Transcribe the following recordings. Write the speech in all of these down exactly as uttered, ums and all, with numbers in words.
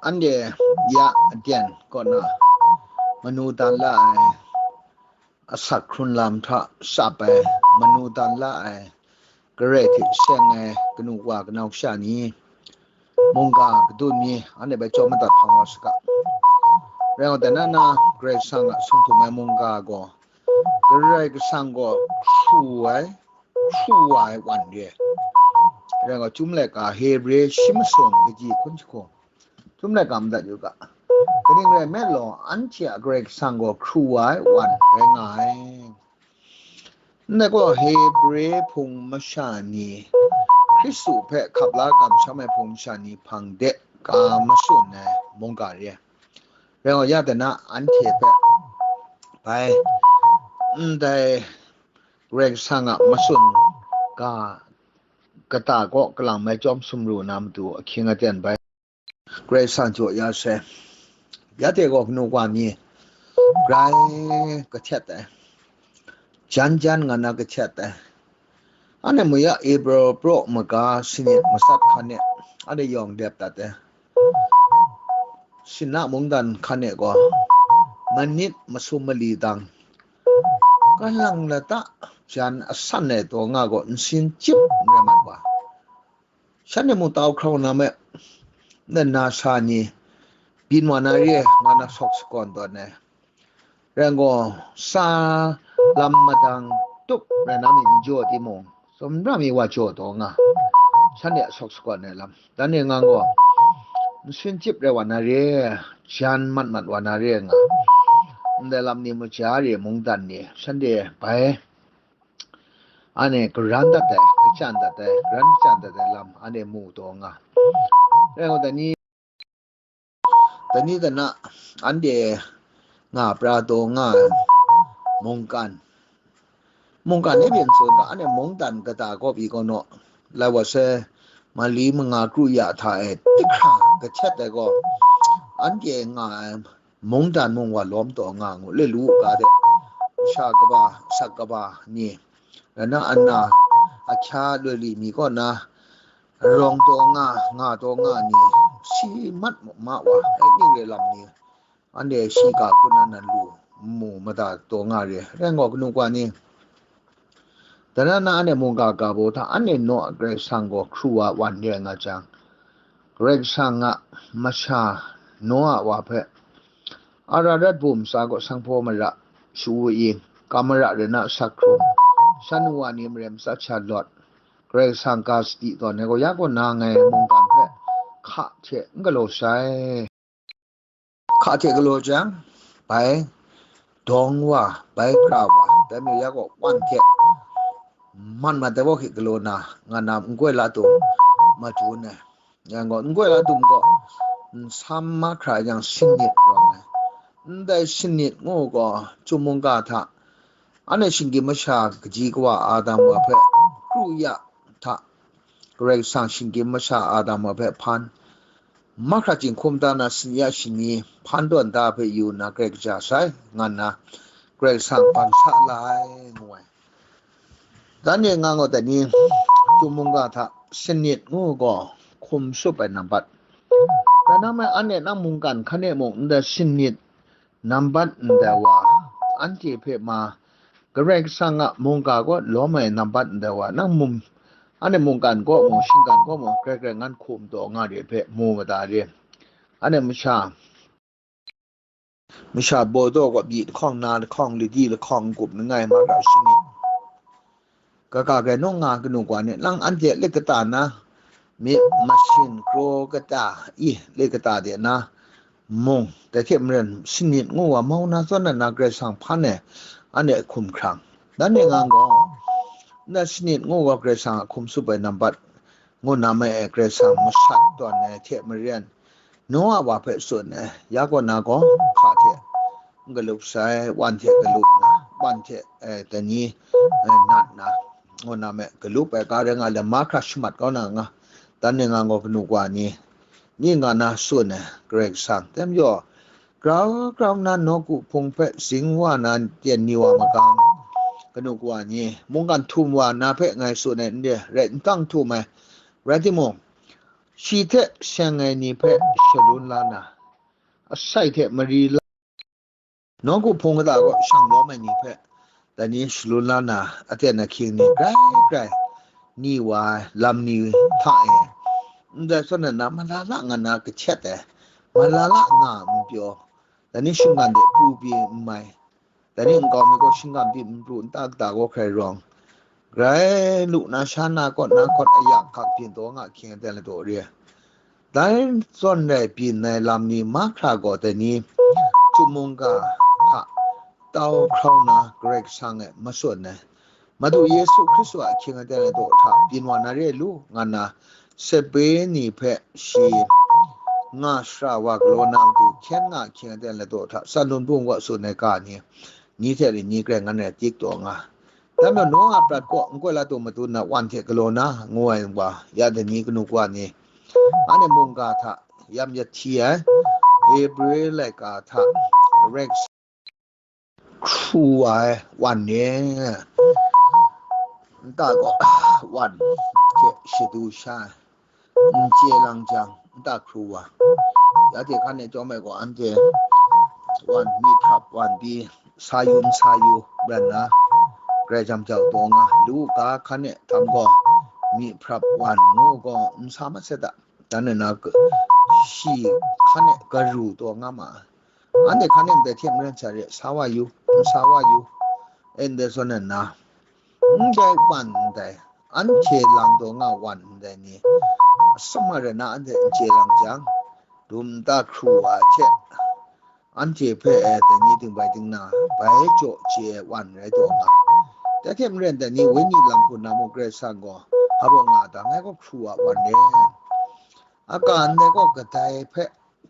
anhte ya aten kaw na manu dan la ai, asak hkrun lam hta shap ai, manu dan la ai, Karai hte seng ai kanu wa kanau sha ni, mungga kadun mi, anhte bai chyawm madat hpang wa saga. Rai ngut ai, na na Karai Kasang a sung htum ai mungga gaw, Karai Kasang gaw hkru ai, hkru wa ai wan re. Rai ngut, Chyum laika Hebre shi masum kaji hkun jahku, Chyum laika madat yu ga. Kaning rai nme law, anhte a Karai Kasang gaw hkru wa ai wan rai nga ai. Ndai gaw Hebre hpung masha ni, Hkristu hpe hkap la kamsham ai hpung masha ni hpang de ka matsun ai mungga re. Rai ngut, ya dana anhte hpe bai ndai Karai Kasang a matsun ga kata kaw kalang mai chyawm sumru na matu ahkying aten bai Karai Kasang jaw ya sai. Ya de gaw kanu wa ni grai kahtet ai, jan jan nga na kahtet ai. Anhte mu ya Ebru praw maga sanit masat hkan e, anhte yawng dep dat ai. Sina mungdan hkan e gaw manit masum mali dang, kalang lata jan asan ai taw nga gaw nsin chyip n rai mat wa. Shanhte mung tau hkrau na me, na na sa ni byin wa na re nga na sawk sakawn tawn ai. Rai gaw, sa lam madang tup rai na mi n jaw timung, sumra mi wa jaw taw nga, shanhte a sawk sakawn ai lam. Dan e nga gaw, nsin chyip rai wa na re, jan mat mat wa na re nga, ndai lam ni maja re mungdan ni, shanhte bai, anhte karan dat ai, kachyan dat ai, karan kachyan dat ai lam, anhte mu taw nga. Rai ngut ai ni, dai ni dana, anhte nga pra taw nga ai mungkan. Mungkan e byin tsun ga, anhte mungdan kata kaw pyi kaw naw, lai wa sai, mali manga kru ya hta e, tik hkra kahtet ai gaw, anhte nga ai mungdan mung wa lawm taw nga ngu, le lu u ga de, masha kaba, asak kaba ni, rai na, ana, ahkya loi li mi kaw na, rawng taw nga, nga taw nga ni, si mat ma wa, rai ning re lam ni, anhte shi ga hku nan nan lu, mu mada taw nga re, rai gaw kanu wa ni, dana na anhte mungga ga baw hta, anhte naw a Karai Kasang gaw hkru wa wan re nga jang, Karai Kasang a masha Noa wa hpe Ararat bum tsa gaw sanghpaw mara shu-u i, kam mara rai na asak hkrung, shan wa ni maren matsat sha lawt, Karai Kasang ga sadi tawn ai gaw, ya gaw na ngai mungkan hpe hka hte n galaw sai. Hka hte galaw jang, bai dawng wa, bai kra wa, dai majaw ya gaw wan hte man mat ai gaw hkye galaw na, nga na, n koi la tum madun ai. Yang gaw, n koi la tum gaw, nsam mahkra yang sinit rawng ai. Ndai sinit ngu gaw, Chyum mungga hta, anhte shinggyim masha kaji kawa Adam wa hpe kru ya hta, Karai Kasang shinggyim masha Adam wa hpe hpan, mahkra jinghkum da na, sin ya shani hpan tawn da hpe yu nna, Karai kaja sai, nga nna, Karai Kasang ban sa la ai, ngu ai. Dan e nga ngut ai ni, Chyum mungga hta sinit ngu gaw hkum sup ai nambat. Rai nna, anhte nang mungkan hkan e mung ndai sinit nambat ndai wa, anhte hpe ma, Karai Kasang a mungga kaw lawm ai nambat ndai wa, nang mung, anhte mungkan kaw mung, shinggan kaw mung, grai grai ngan hkum taw nga re hpe mu mada re. Anhte masha, masha baw daw gaw, byi lahkawng, na lahkawng, ladi lahkawng, n-gup langai, mahkra sinit. Kaga rai nung nga kanu wa ni, nang anhte lit kata na, myit masin kraw kata, i lit kata de na, mung, dai hte maren, sinit ngu wa mau na zawn na, na Karai Kasang hpan ai, anhte hkum hkrang. Dan e nga gaw, na sinit ngu wa Karai Kasang a hkum sup ai nambat, ngu na ma e, Karai Kasang masat tawn ai hte maren, Noa wa hpe tsun ai, ya gaw na gaw, hka hte n galup sai, wan hte galup na, wan hte, eh, dai ni, eh, nat na, ngu na ma e, galup ai ga rai nga, lama hkra shamat kau na nga, dan e nga gaw kanu wa ni, ni nga na tsun ai, Karai Kasang. Dai majaw, grau grau nna nawku hpung hpe zing wa na ten ni wa magang, kanu wa ni, mungkan htum wa na hpe ngai tsun ai n re, rai n tang htum ai, rai timung, Shi hte seng ai ni hpe shalun la na, asai hte mari la, nawku hpung kata kaw shang lawm ai ni hpe, dai ni shalun la na, aten ahkying ni grai grai ni wa ai lam ni hta e, ndai zawn na, malala nga na kahtet ai, malala nga n pyaw, dai ni shinggan de pru pyi n mai, dai ni nkau mi gaw shinggan pyi n pru, nta kata gaw hkrai rawng, grai lu na sha na kawt na hkawt ayak hkak byin taw nga hkying aten ladaw re ai. Dai zawn rai byin ai lam ni mahkra gaw dai ni, Chyum mungga hta tau hkrau na Karai Kasang e matsun ai, Madu Yesu Hkristu a ahkying aten ladaw hta byin wa na re lu, nga na sape ni hpe shi nga shara wa galaw na matu hkyen nga ahkying aten ladaw hta tsan lun bung wa tsun ai ga ni, ni hte rin ni grai ngan rai tik taw nga. Dai majaw, Noa a prat kaw n koi la taw matu na wan hte galaw na, ngu ai wa, ya dai ni kanu kawa ni, anhte mungga hta yam yahti ai, Hebre laika hta Karai Kasang hkru wa ai wan ni, nta gaw wan hte shadu sha ai, n chye lang jang, nta hkru wa. Ya hte hkan e chyawm ai gaw, anhte wan, myi hprap wan pyi, sa yu n sa yu ran na, Karai Kasang jau taw nga, lu ga hkan e htam gaw, myi hprap wan ngu gaw n sa mat sai ta, dan na, shi hkan e garu taw nga ma ai. Anhte hkan e ndai hte maren sa re, sa wa yu, n sa wa yu, e ndai zawn na, ndai wan ndai, anhte lang taw nga wan ndai ni, asak ma rai na anhte n chye lang jang, dum nta hkru wa hte, anhte hpe e dai ni dingbai dingna, bai jaw chye ai wan rai taw nga. Dai hte maren dai ni wenyi lam hku na mung Karai Kasang gaw, hpa baw nga ta, ngai gaw hkru wa wan re. A ka ndai gaw kadai hpe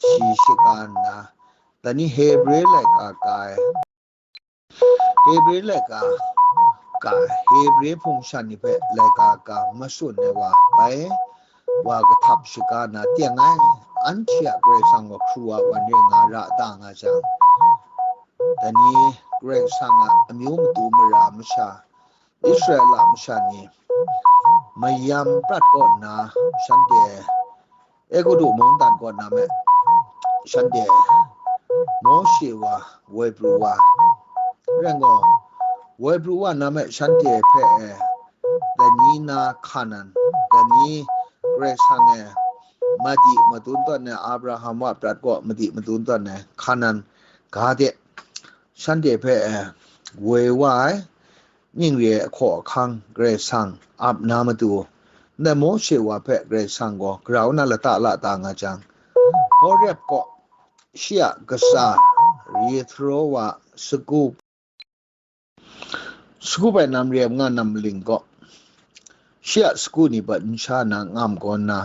shi shaga nna, dai ni Hebre laika ka ai, Hebre laika ka ai, Hebre hpung shan ni hpe laika ka matsun ai wa bai, wa kahtap shaga na teng ai, anhte a Karai Kasang gaw hkru wa wan re nga ra ta nga jang, dai ni Karai Kasang a amyu matu mara masha, Israela masha ni mayam prat kaw nna, shanhte Egutu mungdan kaw na me, shanhte Mawshe wa woi pru wa, rai gaw, woi pru wa na me, shanhte hpe e, dai ni na Hkanan, dai ni Karai Kasang e madi madun tawn ai, Abraham wa prat kaw madi madun tawn ai Hkanan ga de, shanhte hpe e, woi wa ai, ning re ai ahkaw ahkang Karai Kasang ap na matu, ndai Mawshe wa hpe Karai Kasang gaw grau na lata la ta nga jang, Horeb kaw shi a kasa Yethro wa sagu, sagu bai nam re ai nga nam ling kaw, shi a sagu ni bat n sha na ngam gaw nna,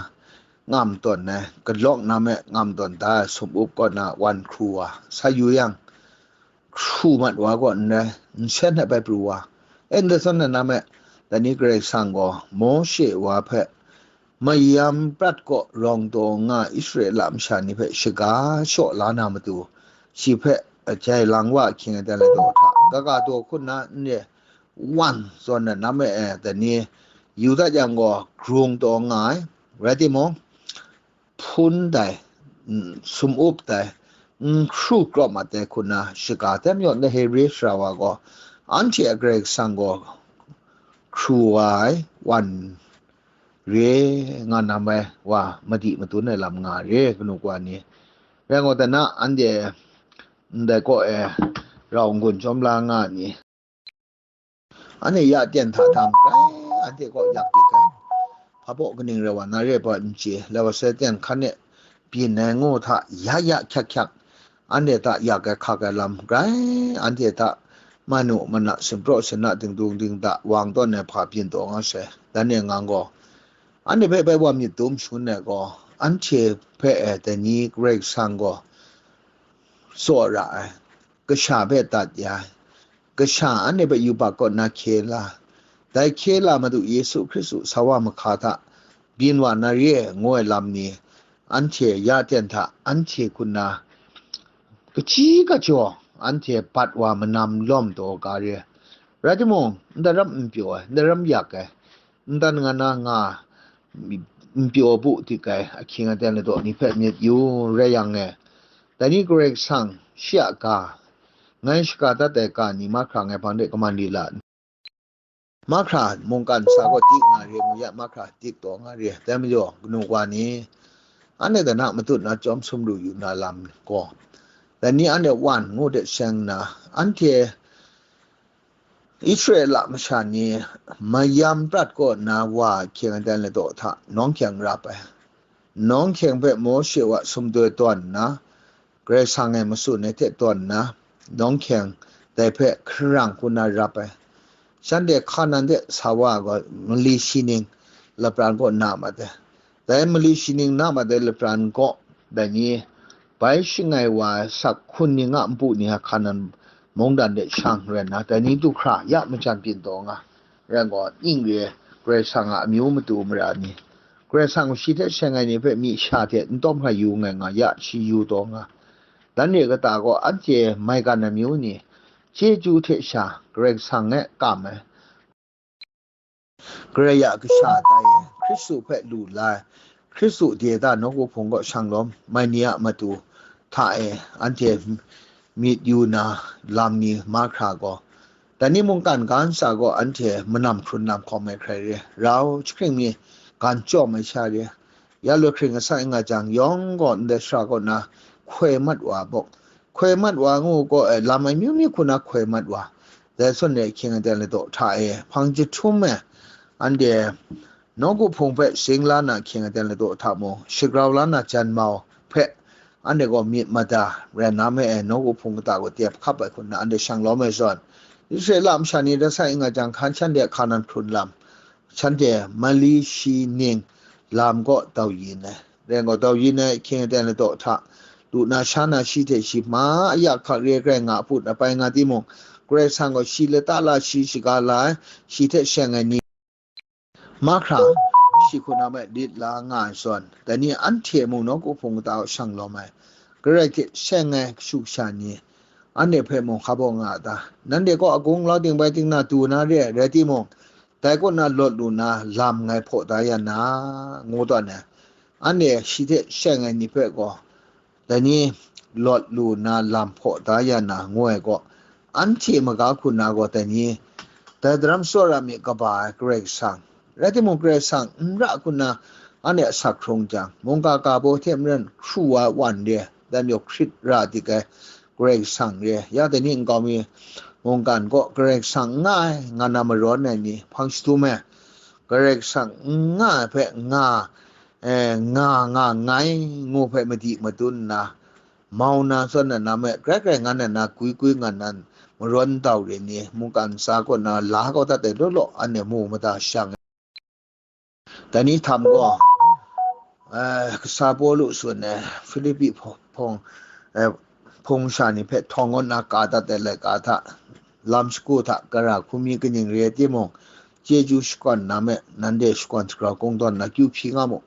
ngam tawn ai, kalawk na me ngam tawn da ai sum up kaw na wan hkru wa, sa yu yang, hkru mat wa kaw n rai, nsen hte bai pru wa. E ndai zawn na na me, dai ni Karai Kasang gaw Mawshe wa hpe mayam prat kaw rawng taw nga Israela masha ni hpe shaga shaw la na matu, shi hpe jai lang wa ahkying aten ladaw hta, kaga taw hku nna n re, wan zawn na na me e, dai ni yu dat yang gaw grung taw nga ai, rai timung, hpun dai, n, sum up dai, n hkru krawp mat ai hku nna shaga tem yaw, ndai Hebre sara wa gaw, anhte a Karai Kasang gaw hkru wa ai wan re nga nam ai wa, madi madun ai lam nga re, kanu kawa ni. Rai gaw, dai na, anhte ndai kaw e rau n-gun chyawm la nga ni, anhte ya ten hta htam grai, anhte kaw yak dik ai. Hpa baw kaning rai wa na re ai hpa n chye, lai wa sai ten hkan e byin ai ngu hta ya ya hkyak hkyak, anhte hta yak ai hkak ai lam grai, anhte hta manu mana, sinpraw sinna, dingdung dingda, wang tawn ai hpa byin taw nga sai. Dan e ngang gaw, anhte hpe bai wa myit dum shangun ai gaw, anhte hpe e dai ni Karai Kasang gaw tsaw ra ai, kasha hpe dat ya ai, kasha anhte hpe yubak kaw nna hkye la, dai hkye la Madu Yesu Hkristu sa wa mahka hta byin wa na re ai ngu ai lam ni, anhte ya ten hta anhte hku nna kaji kajaw anhte bat wa manam lawm taw ga re ai. Rai timung, ndaram n pyaw ai, ndaram yak ai, ndan nga na nga, n pyaw bu dik ai ahkying aten ladaw ni hpe myit yu, rai yang e, dai ni Karai Kasang shi a ga, ngai shaga dat ai ga ni mahkra ngai hpang de kaman li la. Mahkra mungkan sa gaw dik nga re, ngu ya mahkra dik taw nga re, dai majaw kanu wa ni, anhte dana matut na chyawm sumru yu na lam gaw, dai ni anhte wan ngu de seng nna, anhte Israela masha ni mayam prat kaw na wa ahkying aten ladaw hta nawng hkyeng rap ai. Nawng hkyeng hpe Mawshe wa sumdoi tawn nna, Karai Kasang e matsun ai hte tawn nna, nawng hkyeng dai hpe hkarang hku na rap ai. Shanhte Hkanan de sa wa ai gaw mali shi ning lapran kaw na mat ai. Dai mali shi ning na mat ai lapran gaw, dai ni bai shangai wa ai sak hkun ning a npu ni a Hkanan mungdan de shang rai nna, dai ni du hkra ya majan byin taw nga. Rai gaw, ning re ai Karai Kasang a amyu matu mara ni, Karai Kasang shi hte seng ai ni hpe myi sha hte n tawm hkra yu nngai nga ya, shi yu taw nga. Dan re kata gaw, anhte maigan amyu ni, chyeju hte sha Karai Kasang e kam ai, Karai a kasha tai ai, Hkristu hpe lu la ai, Hkristu de da nawku hpung kaw shang lawm mai ni a matu hta e, anhte myit yu na lam ni mahkra gaw, dai ni mungkan ga ntsa gaw anhte manam hkrun lam hkawm ai hkrai re, rau jahkring mi gan chyawm ai sha re, ya lu hkring asak nga jang yawng gaw ndai sara kaw na hkoi mat wa bawk, hkoi mat wa ngu gaw, eh, lam ai myu myu hku na hkoi mat wa, dai zawn re ahkying aten ladaw hta e hpang jahtum e, anhte nawku hpung hpe sing la na ahkying aten ladaw hta mung, shagrau la na jan mau hpe, anhte gaw myit mada rai na me ai, nawku hpung kata gaw tep hkap ai hku nna anhte shang lawm ai zawn, Israela masha ni dai sa ing a jang hkan shanhte Hkanan hkrun lam, shanhte mali shi ning lam kaw dau yin ai. Rai gaw, dau yin ai ahkying aten ladaw hta, lu na sha na shi hte shi hma aya hkak re ai Karai nga a put apai nga timung, Karai Kasang gaw shi lata la shi shaga la ai, shi hte seng ai ni mahkra shi hku na me lit la nga ai zawn, dai ni anhte mung nawku hpung kata kaw shang lawm ai, Karai hte seng ai kashu kasha ni, anhte hpe mung hkap nga a ta? Nanhte kaw agung lau ting bai ting na du na re ai, rai timung, dai kaw na lawt lu na lam ngai hpaw da ya na, ngu tawn ai. Anhte shi hte seng ai ni hpe gaw, dai ni lawt lu na lam hpaw da ya na, ngu ai gaw, anhte maga hku na gaw, dai ni dai daram tsawra mi kaba ai Karai Kasang, rai timung, Karai Kasang n ra hku na anhte asak hkrung jang, mungga ga baw hte maren hkru wa wan re, dan yawk hkrit ra dik ai Karai Kasang re, ya dai ni nkau mi mungkan kaw Karai Kasang n nga ai, nga na marawn ai ni hpang shadum ai, Karai Kasang n nga ai hpe nga, eh, nga, nga, ngai, ngu hpe madi madun nna, mau na zawn na, na me, grai grai ngan na, na gwi gwi ngan na, marawn ntau re ni, mungkan ntsa kaw na la kau dat ai law law, anhte mu mada shang. Dai ni htam gaw, eh, kasa Pawlu tsun ai, Hpilipi hpawng, hpawng, eh, hpung masha ni hpe htawng kaw na ka dat ai laika hta, lam shagu hta, gara hkumi kaning re ai timung, chyeju shakawn na me, nanhte shakawn shagrau kungdawn na kyu hpyi nga mu.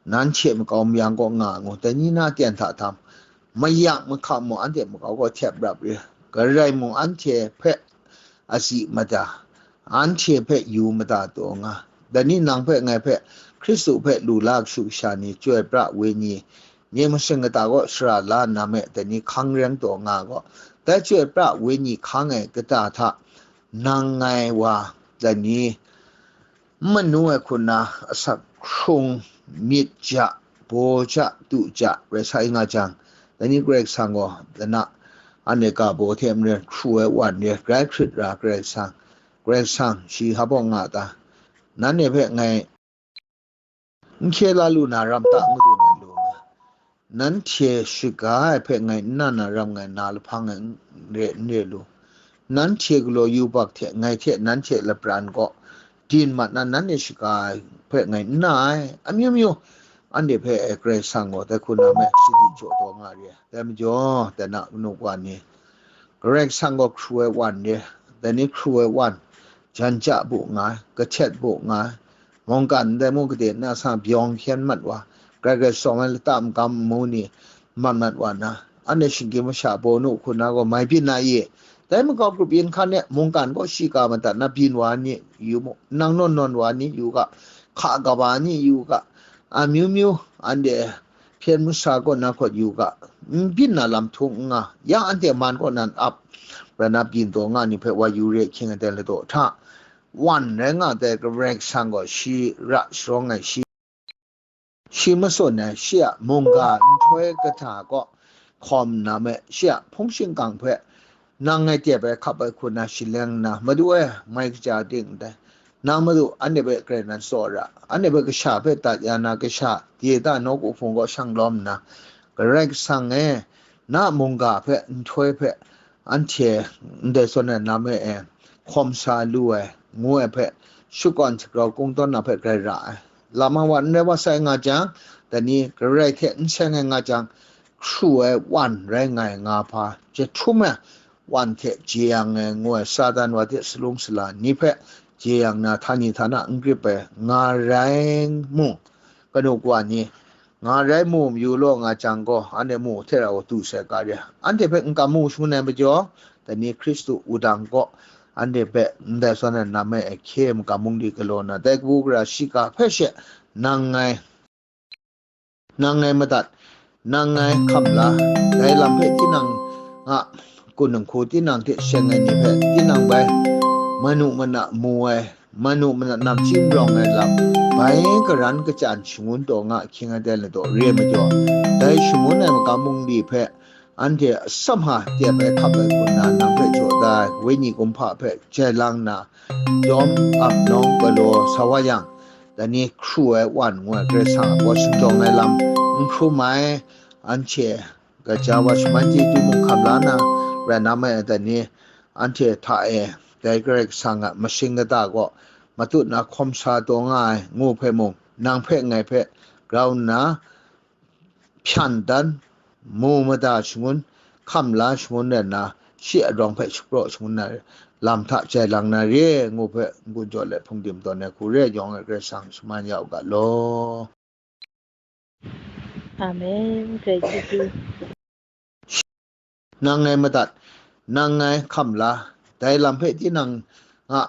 Nanhte makau mayang kaw nga ngu, dai ni na ten hta htam, mayak mahkam mung anhte makau kaw htep rap re, Karai mung anhte hpe asi mada, anhte hpe yu mada taw nga. Dai ni nang hpe ngai hpe Hkristu hpe lu la kashu kasha ni, Chyoi pra Wenyi, myit masin kata kaw sara la nna me, dai ni hkang reng taw nga gaw, dai Chyoi pra Wenyi hkang ai kata hta nang ngai wa, dai ni n manu ai hku na asak hkrung, myit ja, baw ja, du ja, rai sa i nga jang, dai ni Karai Kasang gaw, dana, anhte ga baw hte maren hkru ai wan re, grai hkrit ra Karai Kasang, Karai Kasang, shi hpa baw nga ta? Nanhte hpe ngai n hkye la lu na ram ta, ngu du na lu nga. Nanhte shaga ai hpe ngai n na na ram ngai, na lahpang ngai n re, n re lu. Nanhte galaw yubak hte ngai hte nanhte lapran kaw din mat na, nanhte shaga ai hpe ngai n na ai, amyu myu anhte hpe ai Karai Kasang gaw dai hku na me sadi jaw taw nga re ai. Dai majaw, dai na manu wa ni, Karai Kasang gaw hkru ai wan re, dai ni hkru ai wan, jan ja bu nga ai, kahtet bu nga ai, mungkan ndai mu gade na sa byawng hkyen mat wa, grai grai tsawm ai lata magam amu ni mat mat wa na, anhte shinggyim masha bawnu hku na gaw mai byin na ye? Dai makau grup yin hkan e mungkan kaw shiga madat na byin wa ni yu mu, nang nawn nawn wa ni yu ga, hka kaba ni yu ga, amyu myu anhte hpyen masha kaw na hkawt yu ga, n byin na lam htung n nga, ya anhte man kaw nan ap, pranap gindaw nga ni hpe wa yu re, hkying aten ladaw hta, wan rai nga ai Karai Kasang gaw shi ra sharawng ai, shi, shi matsun ai, shi a mungga nhtoi kahta kaw hkawm nna me, shi a hpung shingkang hpe nang ngai tep ai hkap ai hku na shi leng nna, Madu e, mai kaja ting ndai, nang Madu anhte hpe grai nan tsaw ra, anhte hpe kasha hpe dat ya na, kasha Diyeta nawku hpung kaw shang lawm nna, Karai Kasang e, na mungga hpe, nhtoi hpe, anhte ndai zawn ai lam e, e, hkawm sa lu ai, ngu ai hpe, shakawn shagrau kungdawn na hpe grai ra ai. Lama wa n rai wa sai nga jang, dai ni Karai hte n seng ai nga jang, hkru ai wan rai nga ai nga hpa, jahtum ai wan hte jeyang ai ngu ai Satan wa hte salung sala ni hpe jeyang na, htani htana n grip ai nga rai mung, kanu kawa ni nga rai mu mayu law nga jang gaw, anhte mu hte rau du sai ga re. Anhte hpe n kam mu shangun ai majaw, dai ni Hkristu wudang kaw anhte hpe ndai zawn ai lam e, e hkye makam mung di galaw na, dai kabu gara shiga hpe she nang ngai, nang ngai madat, nang ngai hkam la, dai lam hpe tinang a kun nhku tinang hte seng ai ni hpe tinang bai manu mana mu ai, manu mana namchyi n rawng ai lam, bai karan kachyan shangun taw nga hkying aten ladaw re ai majaw, dai shangun ai makam mung di hpe anhte asamha tep ai hkap ai hku nna nang hpe jaw da ai Wenyi kumhpa hpe jai lang nna, dawm ap nawng galaw sa wa yang, dai ni hkru ai wan ngu ai Karai Kasang a baw shingjawng ai lam n hkrum ai, anhte gaja wa shaman chyeju mung hkam la na, rai na mai ai, dai ni anhte hta e dai Karai Kasang a mashing kata kaw matut na hkawm sa taw nga ai ngu hpe mung, nang hpe ngai hpe grau nna hpyan dan, mu mada shangun, hkam la shangun rai nna, shi a rawng hpe shapraw shangun na lam hta jai lang na re, ngu hpe n-gun jaw let hpungdim tawn ai hku re ai yawng e Karai Kasang shaman ya u ga law. Amen. Praise you. Nang ngai madat, nang ngai hkam la, dai lam hpe tinang a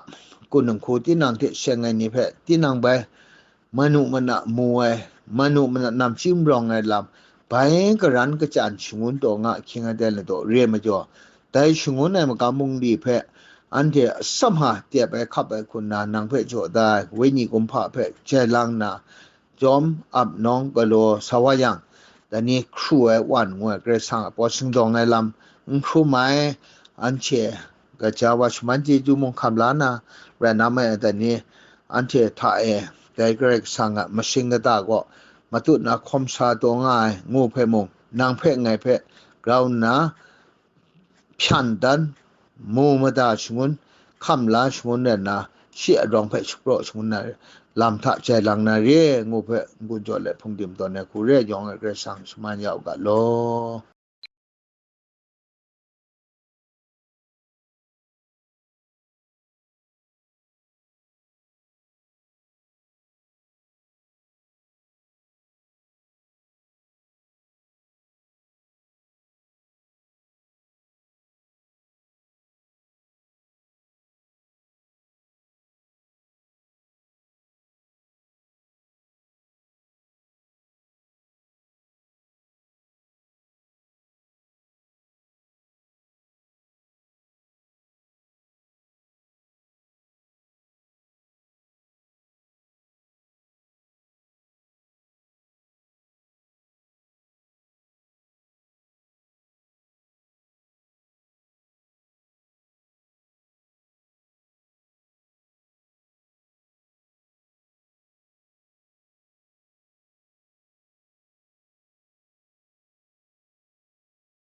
kun nhku tinang hte seng ai ni hpe tinang bai manu mana mu ai, manu mana namchyi n rawng ai lam, bai karan kachyan shangun taw nga hkying aten ladaw re ai majaw, dai shangun ai makam mung di hpe anhte asamha tep ai hkap ai hku nna nang hpe jaw da ai Wenyi kumhpa hpe jai lang nna, jawm ap nawng galaw sa wa yang, dai ni hkru ai wan ngu ai Karai Kasang a baw shingjawng ai lam n hkrum ai, anhte gaja wa shaman chyeju mung hkam la na, rai na mai ai, dai ni anhte hta e dai Karai Kasang a mashing kata kaw matut na hkawm sa taw nga ai ngu hpe mung, nang hpe ngai hpe grau nna hpyan dan, mu mada shangun, hkam la shangun rai nna, shi a rawng hpe shapraw shangun na lam hta jai lang na re, ngu hpe n-gun jaw let hpungdim tawn ai hku re ai yawng e Karai Kasang shaman ya u ga law.